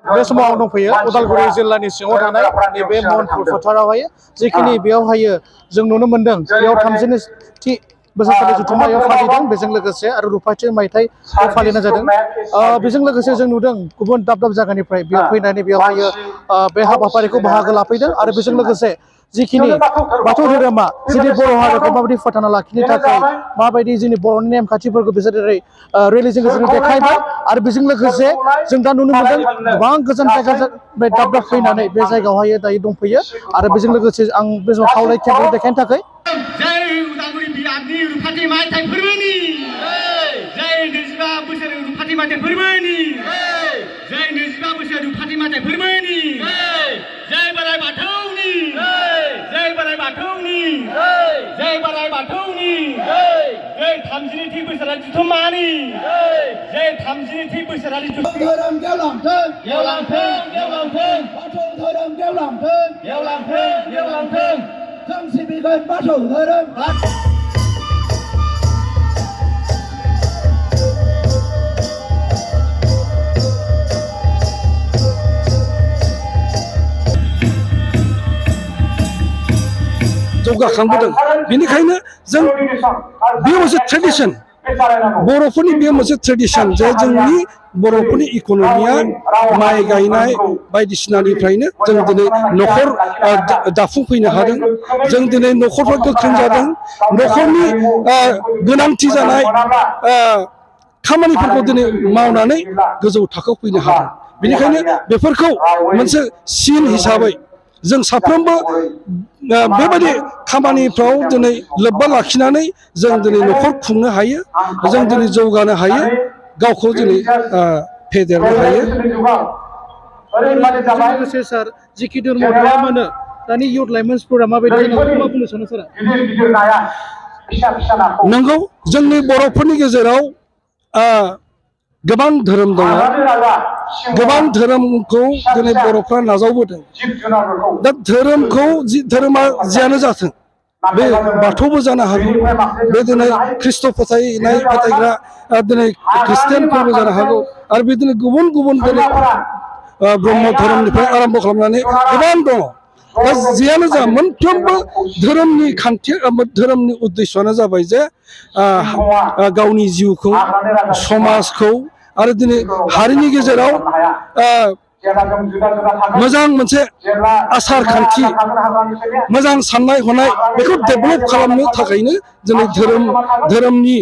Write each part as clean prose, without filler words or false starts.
बे समाव आं दंफैयो उदालगुरि जिल्लानि सिङाव थानाय नैबे मनपुर फोथारावहाय जिखिनि बेयावहाय जों नुनो मोन्दों बेयाव 30थि बोसोरसालि जथुम्मायाव फालिदों बेजों लोगोसे आरो रुफाथि मायथाइयाव फालिनाय जादों बेजों लोगोसे जों नुदों गुबुन दाब दाब जायगानिफ्राय बेयाव फैनानै बेयावहाय बे हाबाफारिखौ बाहागो लाफैदों आरो बेजों लोगोसे जिखिनि बाथौ धोरोमा जोंनि बर' हारिखौ माबायदि फोथांना लाखिनो थाखाय माबायदि जोंनि बर'नि नेमखान्थिफोरखौ बिसोर जेरै रेलिजों गेजेरजों देखायबाय आरो बेजों लोगोसे जों दा नुनो मोन्दों गोबां गोजान जायगानिफ्राय दाब दाब फैनानै बे जायगायावहाय दायो दंफैयो आरो बेजों लोगोसे आं बे समाव खावलायथिखौ देखायनो थाखाय उदालगुरि बियाबनि रुफाथि मायथाइ फोरबोनि जय 25 बोसोर रुफाथि मायथाइ फोरबोनि जय 25 बोसोर रुफाथि मायथाइ फोरबोनि जय बोराइ बाथौनि जय बोराइ बाथौनि जय बोराइ बाथौनि जय 30थि बोसोरारि जथुम्मानि जय 30थि बोसोरारि धोरोम गेवलांथों गेवलांथों गेवलांथों बाथौ धोरोम गेवलांथों गेवलांथों गेवलांथों जों सिबिगोन बाथौ धोरोम जौगाखांबोदों बेनिखायनो जों बेयो मोनसे ट्रेडिशन बर'फोरनि बेयो मोनसे ट्रेडिशन जे जोंनि बर'फोरनि इक'नमिया माइ गायनाय बायदिसिनानिफ्रायनो जों दिनै न'खर दाफुंफैनो हादों जों दिनै न'खरफ्रा गोख्रों जादों न'खरनि गोनांथि जानाय खामानिफोरखौ दिनै मावनानै गोजौ थाखोआव फैनो हादों बेनिखायनो बेफोरखौ मोनसे सिन हिसाबै जों साफ्रोमबो बेबायदि खामानिफ्राव दिनै लोब्बा लाखिनानै जों दिनै न'खर खुंनो हायो जों दिनै जौगानो हायो गावखौ दिनै फेदेरनो हायो लोगोसे सार जिखि धर्म गैयामानो दानि इयुथ लाइमोनफोरा माबायदि जानांगौ मा बुंनो सानो सारा नंगौ जोंनि बर'फोरनि गेजेराव गोबां धोरोम दङ गोबां धोरोमखौ दिनै बर'फ्रा नाजावबोदों दा धोरोमखौ धोरोमा जियानो जाथों बे बाथौबो जानो हागौ बे दिनै ख्रिस्ट' फोथायग्रा दिनै ख्रिस्टियानफोरबो जानो हागौ आरो बिदिनो गुबुन गुबुन दिनै ब्रह्म धोरोमनिफ्राय आरम्भ खालामनानै गोबां दङ दा जियानो जा मोनफ्रोमबो धोरोमनि खान्थि धोरोमनि उद्देश्यआनो जाबाय जे गावनि जिउखौ समाजखौ आरो दिनै हारिनि गेजेराव मोजां मोनसे आसार खान्थि मोजां साननाय हनाय बेखौ डेभेलप खालामनो थाखायनो दिनै धोरोमनि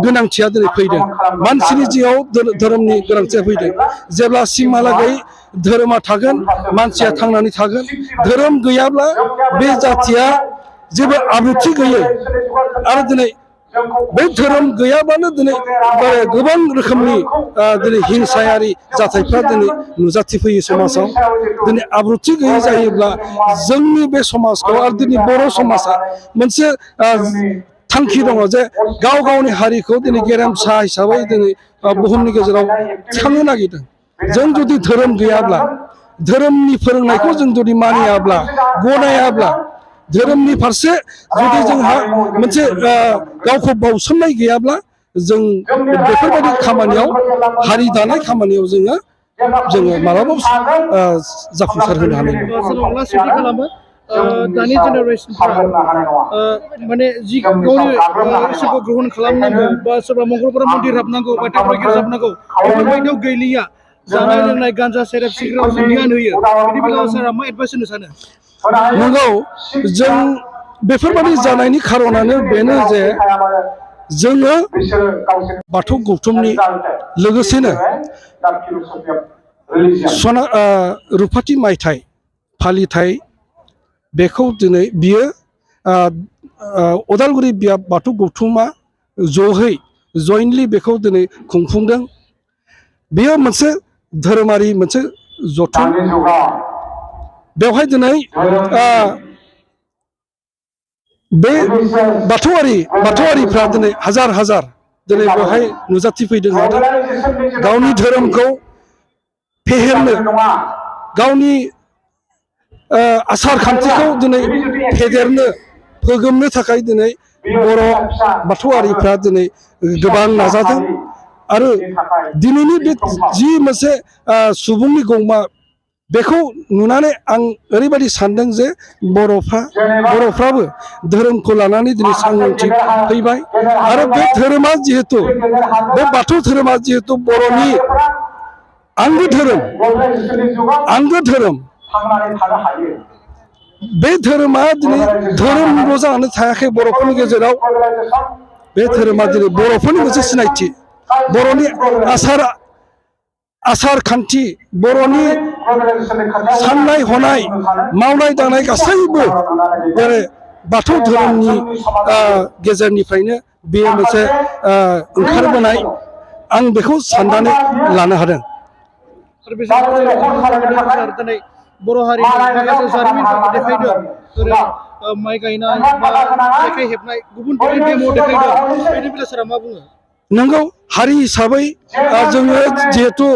गोनांथिया दिनै फैदों मानसिनि जिउआव धोरोमनि गोनांथिया फैदों जेब्लासिमहालागै धोरोमा थागोन मानसिया थांनानै थागोन धोरोम गैयाब्ला बे जाथिया जेबो आब्रुथि गैयै आरो दिनै बे धोरोम गैयाबानो दिनै गोबां रोखोमनि दिनै हिंसायारि जाथायफ्रा दिनै नुजाथिफैयो समाजाव दिनै आब्रुथि गैयै जायोब्ला जोंनि बे समाजखौ आरो दिनै बर' समाजा मोनसे थांखि दङ जे गाव गावनि हारिखौ दिनै गेरेमसा हिसाबै दिनै बुहुमनि गेजेराव थिखांनो नागिरदों जों जुदि धोरोम गैयाब्ला धोरोमनि फोरोंनायखौ जों जुदि मानियाब्ला गनायाब्ला धोरोमनि फारसे जुदि जोंहा मोनसे गावखौ बाउसोमनाय गैयाब्ला जों बेफोरबायदि खामानियाव हारि दानाय खामानियाव जोङो मालाबाबो जाफुंसार होनो हानाय नङा दानि जेनेरेसनफोरा माने जि गावनि इसोरखौ ग्रहण खालामनांगौ बा सोरबा मंगलबार मन्दिर हाबनांगौ बा टेम्पल गिर्जाबनांगौ बेफोरबायदियाव गैलिया जानाय लोंनाय गान्जा सेरेब सिगारेटआवसो ध्यान होयो बिदि बेलायाव सारा मा एडभाइस होनो सानो नंगौ जों बेफोरबायदि जानायनि खारनानो बेनो जे जोङो बाथौ गौथुमनि लोगोसेनो रुफाथि मायथाइ फालिथाय बेखौ दिनै बियो उदालगुरि बियाब बाथौ गौथुमा जयेन्टलि बेखौ दिनै खुंफुंदों बेयो मोनसे धोरोमारि मोनसे जथुम बेवहाय दिनै बे बाथौआरिफ्रा दिनै हाजार हाजार दिनै बेवहाय नुजाथिफैदों गावनि धोरोमखौ फेहेरनो गावनि आसार खान्थिखौ दिनै फेदेरनो फोगोमनो थाखाय दिनै बर' बाथौआरिफ्रा दिनै गोबां नाजादों आरो दिनैनि बे जि मोनसे सुबुंनि गौमा बेखौ नुनानै आं ओरैबायदि सानदों जे बर'फ्राबो धोरोमखौ लानानै दिनै सांग्रांथि फैबाय आरो बे धोरोमा जिहेतु बे बाथौ धोरोमा जिहेतु बर'नि आंगो धोरोम बे धोरोमा दिनै धोरोमल' जानानै थायाखै बर'फोरनि गेजेराव बे धोरोमा दिनै बर'फोरनि मोनसे सिनायथि बर'नि आसार खान्थि बर'नि साननाय हनाय मावनाय दांनाय गासैबो बे बाथौ धोरोमनि गेजेरनिफ्रायनो बेयो मोनसे ओंखारबोनाय आं बेखौ साननानै लानो हादों। दिनै बर' हारिनि माखासे जारिमिनफोरखौ देखायदों जेरै माइ गायनाय बा जेखाइ हेबनाय गुबुन गुबुन डेम' देखायदों बेनि बेलायाव सारा मा बुङो? नंगौ हारि हिसाबै जोङो जिहेतु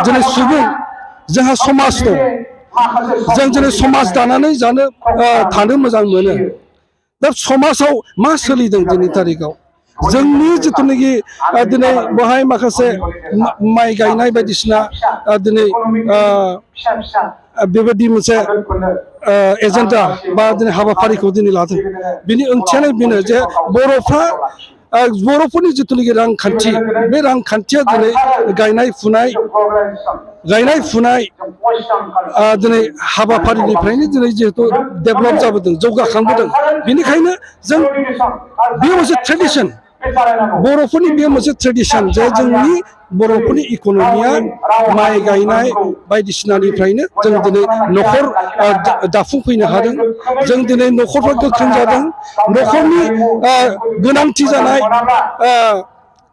दिनै सुबुं जोंहा समाज दं जों दिनै समाज दानानै थानो मोजां मोनो दा समाजाव मा सोलिदों दिनै थारिखआव जोंनि जिथुनाखि दिनै बेवहाय माखासे माइ गायनाय बायदिसिना दिनै बेबायदि मोनसे एजेन्डा बा दिनै हाबाफारिखौ दिनै लादों बिनि ओंथियानो बेनो जे बर'फोरनि जिथुनाखि रांखान्थि बे रांखान्थिया दिनै गायनाय फुनाय दिनै हाबाफारिनिफ्रायनो दिनै जिहेतु डेभेलप जाबोदों जौगाखांबोदों बेनिखायनो जों बे मोनसे ट्रेडिसन बर'फोरनि बे मोनसे ट्रेडिसन जे जोंनि बर'फोरनि इक'नमिया माइ गायनाय बायदिसिनानिफ्रायनो जों दिनै न'खर दाफुंफैनो हादों जों दिनै न'खरफ्रा गोख्रों जादों न'खरनि गोनांथि जानाय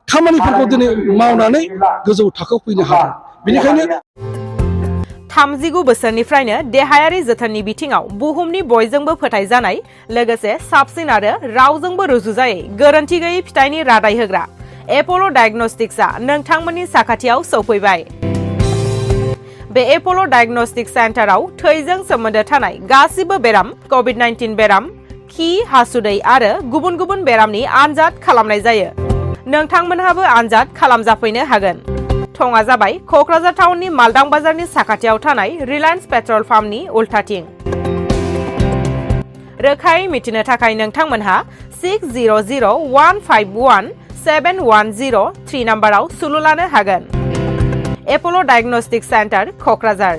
खामानिफोरखौ दिनै मावनानै गोजौ थाखोआव फैनो हादों बेनिखायनो 39 बोसोरनिफ्रायनो देहायारि जोथोननि बिथिङाव बुहुमनि बयजोंबो फोथायजानाय लोगोसे साबसिन आरो रावजोंबो रुजुजायै गोरोन्थि गैयै फिथाइनि रादाय होग्रा एप'ल' डायग्नोस्टिक्सआ नोंथांमोननि साखाथियाव सौफैबाय। बे एप'ल' डायग्नोस्टिक सेन्टाराव थैजों सोमोन्दो थानाय गासिबो बेराम कभिड-19 बेराम खि हासुदै आरो गुबुन गुबुन बेरामनि आनजाद खालामनाय जायो। नोंथांमोनहाबो आनजाद खालामजाफैनो हागोन। थङा जाबाय क'क्राझार टाउननि मालदां बाजारनि साखाथियाव थानाय रिलायन्स पेट्रल पाम्पनि उल्थाथिं। रोखायै मिथिनो थाखाय नोंथांमोनहा 6001517103 नाम्बाराव सुलु लानो हागोन। एप'ल' डायग्नोस्टिक सेन्टार क'क्राझार।